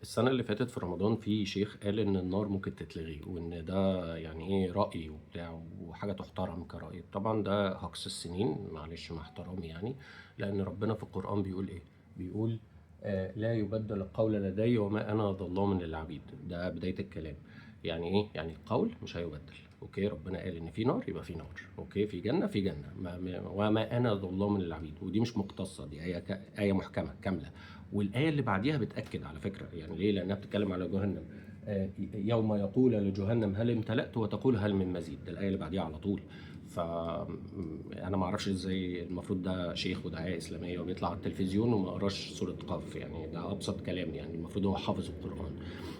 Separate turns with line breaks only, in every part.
السنة اللي فاتت في رمضان في شيخ قال إن النار ممكن تتلغي، وإن ده يعني إيه رأي وبتاع وحاجة تحترم كرأي. طبعا ده هجص السنين، معلش مع احترامي يعني، لأن ربنا في القرآن بيقول إيه؟ بيقول لا يبدل القول لدي وما أنا ظلام للعبيد. ده بداية الكلام. يعني إيه؟ يعني القول مش هيبدل. okay، ربنا قال إن في نار يبقى في نار، okay، في جنة في جنة، وما أنا ظلام للعبيد. ودي مش مقتصة، دي آية آية محكمة كاملة. والآية اللي بعديها بتأكد على فكرة، يعني ليه؟ لأنها بتتكلم على جهنم. يوم يقول لجهنم هل امتلأت وتقول هل من مزيد. ده الآية اللي بعديها على طول. فأنا ما أعرفش إزاي المفروض ده شيخ وداعية إسلامية وبيطلع على التلفزيون وما قراش سورة قاف، يعني ده أبسط كلام، يعني المفروض هو حافظ القرآن.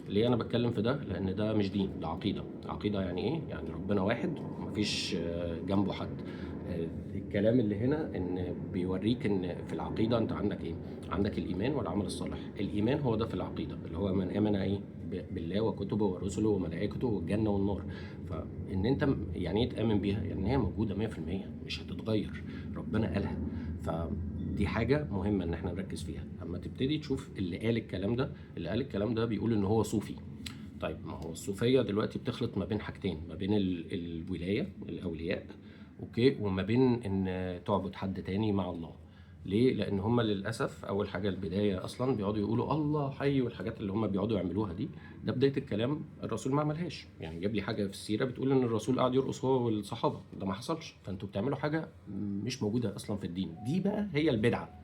ليه أنا بتكلم في ده؟ لأن ده مش دين، ده عقيدة. عقيدة يعني إيه؟ يعني ربنا واحد ومفيش جنبه حد. الكلام اللي هنا إن بيوريك إن في العقيدة أنت عندك إيه؟ عندك الإيمان والعمل الصالح. الإيمان هو ده في العقيدة، اللي هو من آمن إيه؟ بالله وكتبه ورسله وملائكته والجنة والنار. فإن أنت يعني إيه تآمن بيها؟ يعني هي موجودة 100%، مش هتتغير، ربنا قالها. فدي حاجة مهمة إن إحنا نركز فيها. أما تبتدي تشوف اللي قال الكلام ده، اللي قال الكلام ده بيقول إن هو صوفي. طيب ما هو الصوفية دلوقتي بتخلط ما بين حاجتين، ما بين الولاية الأولياء، okay، وما بين إن تعبد حد تاني مع الله. ليه؟ لأن هم للأسف أول حاجة البداية أصلاً بيقعدوا يقولوا الله حي والحاجات اللي هم بيقعدوا يعملوها دي، ده بداية الكلام الرسول ما عملهاش. يعني جاب لي حاجة في السيرة بتقول إن الرسول قعد يرقص هو والصحابة، ده ما حصلش. فأنتوا بتعملوا حاجة مش موجودة أصلاً في الدين. دي بقى هي البدعة،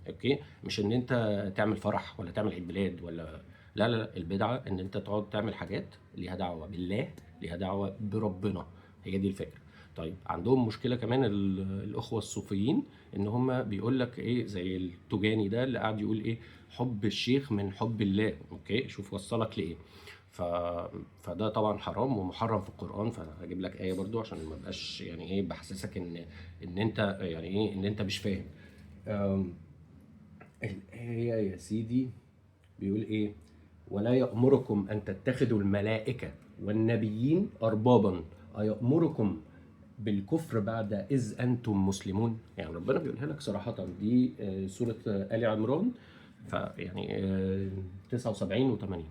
okay؟ مش إن أنت تعمل فرح ولا تعمل عيد ميلاد ولا لا لا لا، البدعة إن أنت تقعد تعمل حاجات ليها دعوة بالله، ليها دعوة بربنا، هي دي الفكرة. طيب عندهم مشكلة كمان الأخوة الصوفيين، إن هم بيقول لك إيه، زي التوجاني ده اللي قاعد يقول إيه، حب الشيخ من حب الله، okay، شوف وصلك لإيه. فده طبعا حرام ومحرم في القرآن. فهجيب لك آية برضو عشان ما بقاش يعني إيه بحسسك إن أنت يعني إيه، إن أنت مش فاهم. الآية يا سيدي بيقول إيه؟ ولا يأمركم أن تتخذوا الملائكة والنبيين أربابا أيأمركم بالكفر بعد إذ أنتم مسلمون. يعني ربنا بيقولها لك صراحة، دي سورة آل عمران، فيعني 79 و80،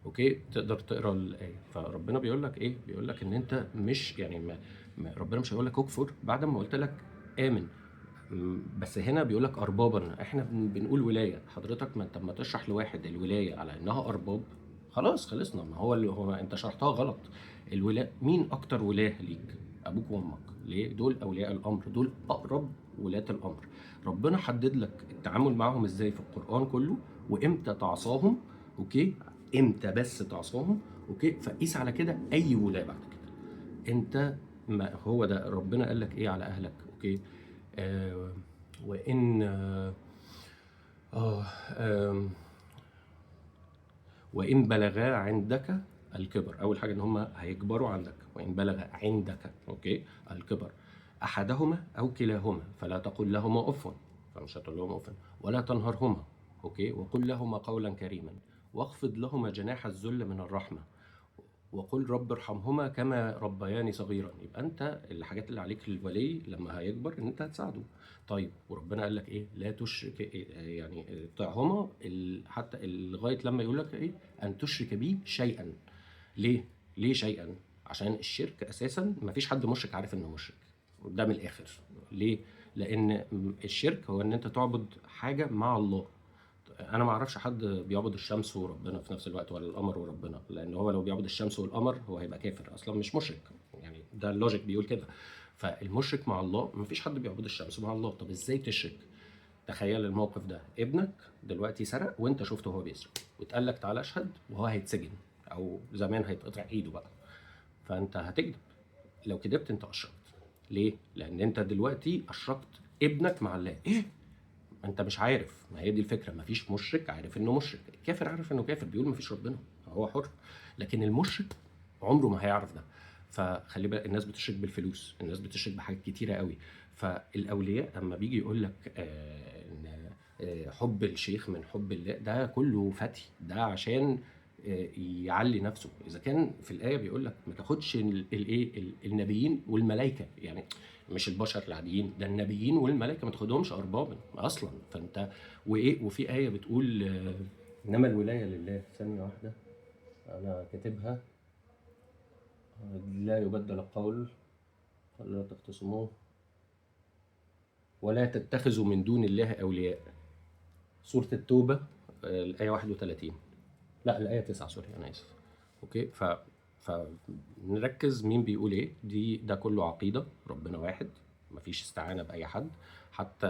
okay، تقدر تقرأ الآية. فربنا بيقول لك إيه؟ بيقول لك إن أنت مش يعني ما ربنا مش هيقول لك اكفر بعد ما قلت لك آمن، بس هنا بيقول لك أربابا. إحنا بنقول ولاية. حضرتك ما أنت ما تشرح لواحد الولاية على إنها أرباب، خلاص خلصنا. ما هو اللي هو أنت شرحتها غلط. الولاء، مين أكتر ولاية ليك؟ أبوك وأمك. ليه؟ دول أولياء الأمر، دول أقرب ولاة الأمر. ربنا حدد لك التعامل معهم إزاي في القرآن كله، وإمتى تعصاهم، okay، إمتى بس تعصاهم، okay. فقيس على كده أي ولاية بعد كده. أنت ما هو ده ربنا قال لك إيه على أهلك، okay. وإن، وإن بلغا عندك الكبر، أول حاجة إن هم هيكبروا عندك، وإن بلغ عندك، okay، الكبر أحدهما أو كلاهما فلا تقل لهما أف، فمش هتقول لهم أف، ولا تنهرهما، okay، وقل لهما قولا كريما، واخفض لهما جناح الذل من الرحمة، وقل رب ارحمهما كما ربياني صغيرا. يبقى أنت الحاجات اللي عليك الولي لما هيكبر إن أنت هتساعده. طيب وربنا قال لك إيه؟ لا تشرك، يعني طعهما حتى لغاية لما يقول لك إيه؟ أن تشرك بي شيئا. ليه؟ ليه شيئا؟ عشان الشرك أساسا ما فيش حد مشرك عارف إنه مشرك، ده من الآخر. ليه؟ لأن الشرك هو إن أنت تعبد حاجة مع الله. أنا ما أعرفش حد بيعبد الشمس وربنا في نفس الوقت، ولا القمر وربنا، لأن هو لو بيعبد الشمس والقمر هو هيبقى كافر أصلا، مش مشرك. يعني ده ال logic بيقول كده. فالمشرك مع الله، ما فيش حد بيعبد الشمس مع الله. طب إزاي تشرك؟ تخيل الموقف ده، ابنك دلوقتي سرق وانت شفته وهو بيسرق، واتقال لك تعالى اشهد، وهو هيتسجن او زمان هيتقطع ايده بقى، فانت هتكذب. لو كذبت انت اشركت. ليه؟ لان انت دلوقتي اشركت ابنك مع الله. ايه؟ انت مش عارف. ما هي دي الفكره، ما فيش مشرك عارف انه مشرك. الكافر عارف انه كافر، بيقول ما فيش ربنا، هو حر. لكن المشرك عمره ما هيعرف ده. فخلي بالك، الناس بتشرك بالفلوس، الناس بتشرك بحاجات كتيره قوي. فالاولياء اما بيجي يقول لك ان حب الشيخ من حب الله، ده كله فتي، ده عشان يعلي نفسه. اذا كان في الايه بيقول لك ما تاخدش النبيين والملائكه، يعني مش البشر العاديين، ده النبيين والملائكه ما تاخدهمش اربابا اصلا. فانت وايه، وفي ايه بتقول انما الولاية لله. ثانية واحدة، انا كاتبها. لا يبدل القول، لا تختصموه ولا تتخذوا من دون الله اولياء. سورة التوبة، الايه 31، لا الايه 9، sorry انا اسف. okay، فنركز مين بيقول ايه. ده كله عقيده، ربنا واحد، مفيش استعانه باي حد. حتى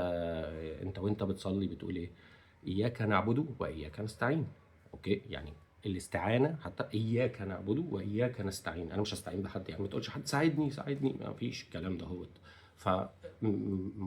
انت وانت بتصلي بتقول ايه؟ اياك نعبد واياك نستعين. okay، يعني الاستعانة حتى اياك نعبد واياك نستعين، انا مش هستعين بحد، يعني ما تقولش حد ساعدني ساعدني، ما فيش الكلام ده هوت. ف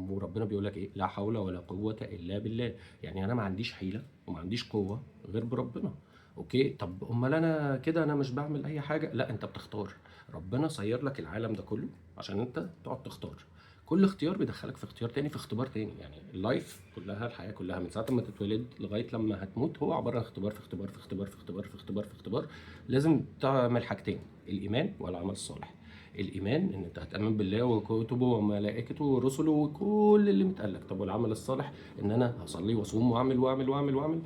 وربنا بيقول لك ايه؟ لا حول ولا قوة الا بالله. يعني انا ما عنديش حيله وما عنديش قوة غير بربنا. okay، طب امال انا كده انا مش بعمل اي حاجة؟ لا، انت بتختار. ربنا صير لك العالم ده كله عشان انت تقعد تختار. كل اختيار بيدخلك في اختيار تاني، في اختبار تاني. يعني ال life كلها، الحياة كلها من ساعة ما تتولد لغاية لما هتموت هو عبارة عن اختبار في اختبار في اختبار في اختبار في اختبار في اختبار. لازم تعمل حاجتين: الايمان والعمل الصالح. الايمان ان انت هتامن بالله وكتبه وملائكته ورسله وكل اللي متقال لك. طب والعمل الصالح ان انا هصلي واصوم واعمل واعمل واعمل واعمل.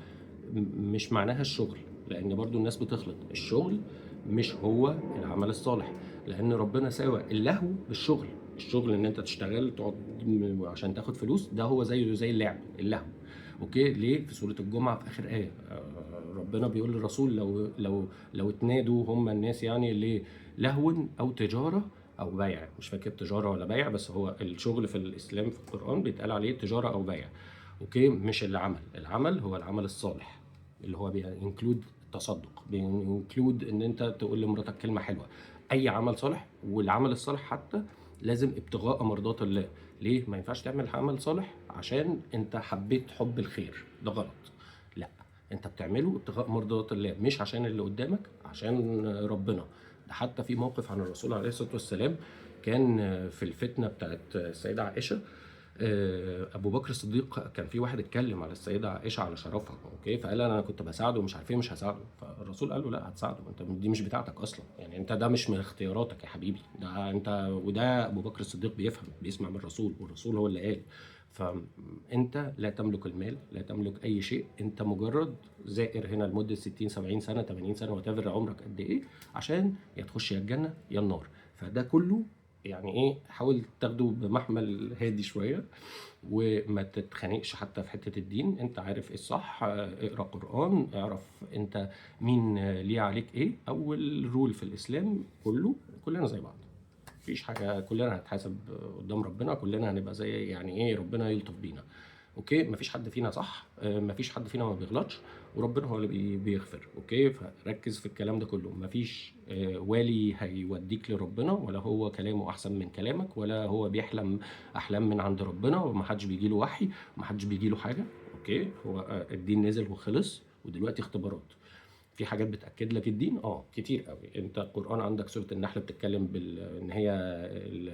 مش معناها الشغل، لان برضو الناس بتخلط الشغل مش هو العمل الصالح، لان ربنا ساوى اللهو بالشغل. الشغل ان انت تشتغل تقعد عشان تاخد فلوس، ده هو زيه زي اللعب، اللهو. okay، ليه؟ في سورة الجمعة في اخر آية، ربنا بيقول للرسول لو اتنادوا هم الناس يعني للهو او تجارة او بيع، مش فاكر تجارة ولا بيع، بس هو الشغل في الاسلام في القرآن بيتقال عليه تجارة او بيع. okay، مش العمل. العمل هو العمل الصالح اللي هو بي include التصدق، بي include ان انت تقول لمراتك كلمة حلوة، اي عمل صالح. والعمل الصالح حتى لازم ابتغاء مرضات الله. ليه؟ ما ينفعش تعمل عمل صالح عشان انت حبيت حب الخير، ده غلط. لا، انت بتعمله ابتغاء مرضات الله، مش عشان اللي قدامك، عشان ربنا. ده حتى في موقف عن الرسول عليه الصلاة والسلام كان في الفتنة بتاعت السيدة عائشة، ابو بكر الصديق كان في واحد اتكلم على السيدة عائشة على شرفها، okay، فقال انا كنت بساعده ومش عارف ايه، مش هساعده. فالرسول قال له لا هتساعده، انت دي مش بتاعتك اصلا، يعني انت ده مش من اختياراتك يا حبيبي، ده انت. وده ابو بكر الصديق بيفهم، بيسمع من الرسول، والرسول هو اللي قال. فانت لا تملك المال، لا تملك اي شيء، انت مجرد زائر هنا لمدة 60 70 سنة 80 سنة whatever عمرك قد ايه، عشان يا تخش يا الجنة يا النار. فده كله يعني ايه، حاول تاخده بمحمل هادي شوية وما تتخانقش حتى في حتة الدين. انت عارف ايه الصح، اقرا قران، اعرف انت مين ليه عليك ايه. اول rule في الاسلام كله، كلنا زي بعض، مفيش حاجة، كلنا هنتحاسب قدام ربنا، كلنا هنبقى زي يعني ايه، ربنا يلطف بينا. okay، مفيش حد فينا صح، مفيش حد فينا ما بيغلطش، وربنا هو اللي بيغفر. okay، فركز في الكلام ده كله. مفيش والي هيوديك لربنا، ولا هو كلامه احسن من كلامك، ولا هو بيحلم احلام من عند ربنا، ومحدش بيجي له وحي، ومحدش بيجي له حاجة. okay، هو الدين نزل وخلص، ودلوقتي اختبارات. في حاجات بتاكد لك الدين كتير قوي. انت القران عندك سورة النحل بتتكلم ان هي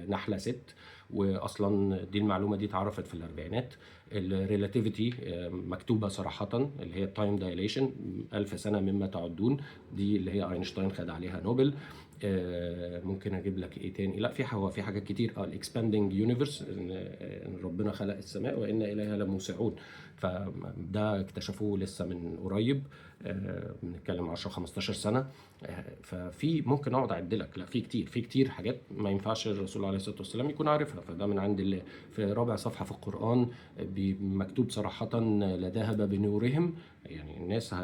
النحلة ست، واصلا دي المعلومة دي اتعرفت في الاربعينات. ال relativity مكتوبة صراحة، اللي هي ال time dilation، 1000 سنة مما تعدون، دي اللي هي اينشتاين خد عليها نوبل. ممكن اجيب لك ايه تاني؟ لا، في حاجات كتير. ال expanding universe، ان ربنا خلق السماء وان اليها لموسعون، فده اكتشفوه لسه من قريب، بنتكلم 10 15 سنة. ففي ممكن اقعد اعد لك، لا في كتير، في كتير حاجات ما ينفعش الرسول عليه الصلاة والسلام يكون عارفها، فده من عند الله. في رابع صفحة في القران مكتوب صراحة لذهب بنورهم، يعني الناس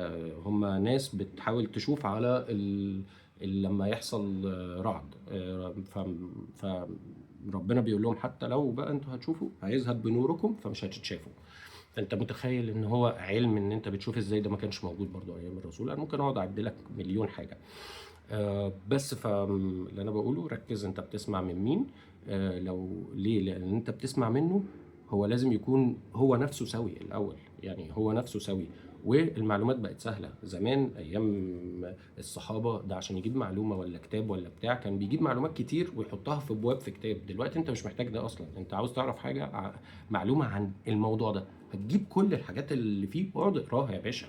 هم ناس بتحاول تشوف على لما يحصل رعد، فربنا بيقول لهم حتى لو بقى انتوا هتشوفوا هيذهب بنوركم فمش هتتشافوا. فانت متخيل ان هو علم ان انت بتشوف ازاي، ده ما كانش موجود برضو ايام الرسول. انا ممكن اقعد اعد لك مليون حاجة، بس فاللي انا بقوله ركز انت بتسمع من مين. لو ليه؟ لان انت بتسمع منه هو لازم يكون هو نفسه سوي الاول، يعني هو نفسه سوي. والمعلومات بقت سهلة. زمان ايام الصحابة ده عشان يجيب معلومة ولا كتاب ولا بتاع كان بيجيب معلومات كتير ويحطها في ابواب في كتاب. دلوقتي انت مش محتاج ده اصلا، انت عاوز تعرف حاجة، معلومة عن الموضوع ده، هتجيب كل الحاجات اللي فيه واقعد اقراها يا باشا،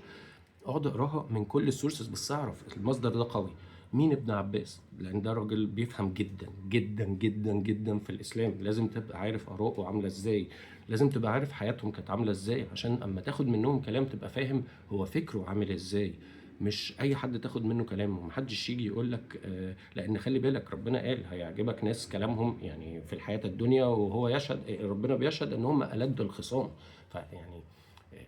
اقعد اقراها من كل ال sources، بس اعرف المصدر ده قوي. مين ابن عباس؟ لان ده راجل بيفهم جدا جدا جدا جدا في الاسلام، لازم تبقى عارف اراءه عامله ازاي. لازم تبقى عارف حياتهم كانت عامله ازاي، عشان اما تاخد منهم كلام تبقى فاهم هو فكرة عامل ازاي. مش اي حد تاخد منه كلام، ومحدش يجي يقول لك لان خلي بالك ربنا قال هيعجبك ناس كلامهم يعني في الحياة الدنيا، وهو يشهد، ربنا بيشهد ان هم ألد الخصام. فيعني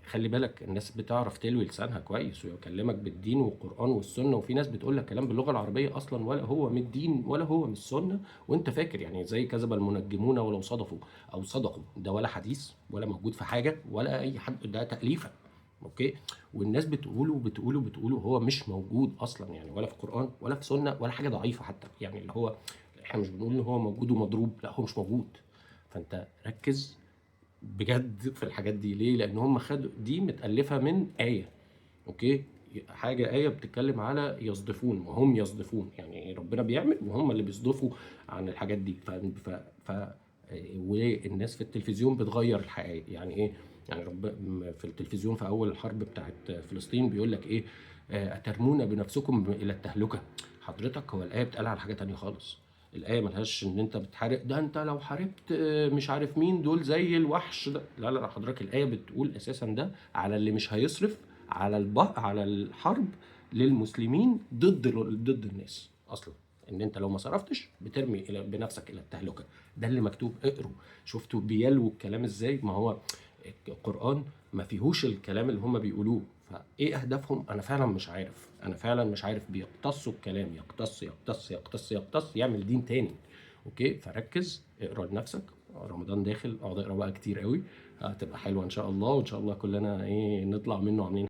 خلي بالك الناس بتعرف تلوي لسانها كويس ويكلمك بالدين والقرآن والسنة، وفي ناس بتقول لك كلام باللغة العربية أصلا ولا هو من الدين ولا هو من السنة، وأنت فاكر يعني زي كذب المنجمون ولو صدفوا أو صدقوا، ده ولا حديث ولا موجود في حاجة ولا أي حد، ده تأليفة. okay، والناس بتقوله بتقوله بتقوله هو مش موجود أصلا يعني، ولا في قرآن ولا في سنة ولا حاجة ضعيفة حتى، يعني اللي هو احنا مش بنقول إن هو موجود ومضروب، لا هو مش موجود. فأنت ركز بجد في الحاجات دي. ليه؟ لان هم خدوا دي متالفه من ايه، okay، حاجة ايه بتتكلم على يصدفون وهم يصدفون، يعني ربنا بيعمل وهم اللي بيصدفوا عن الحاجات دي. ف ف ف والناس في التلفزيون بتغير الحقائق. يعني ايه؟ يعني رب في التلفزيون في اول الحرب بتاعت فلسطين بيقول لك ايه؟ اترمون بنفسكم الى التهلكة. حضرتك هو الايه بتقال على حاجة تانية خالص، الآية ملهاش إن أنت بتحارب، ده أنت لو حاربت مش عارف مين دول زي الوحش ده، لا لا حضرتك الآية بتقول أساسا ده على اللي مش هيصرف على على الحرب للمسلمين ضد الناس أصلا، إن أنت لو ما صرفتش بترمي بنفسك إلى التهلكة. ده اللي مكتوب، اقروا، شفتوا بيلووا الكلام إزاي؟ ما هو القرآن ما فيهوش الكلام اللي هم بيقولوه. فايه اهدافهم؟ انا فعلا مش عارف، انا فعلا مش عارف. بيقتصوا الكلام، يقتص يقتص يقتص يقتص، يعمل دين تاني. okay، فركز، اقرا لنفسك، رمضان داخل، اقعد اقرا بقى كتير قوي، هتبقى حلوة ان شاء الله، وان شاء الله كلنا ايه نطلع منه عاملين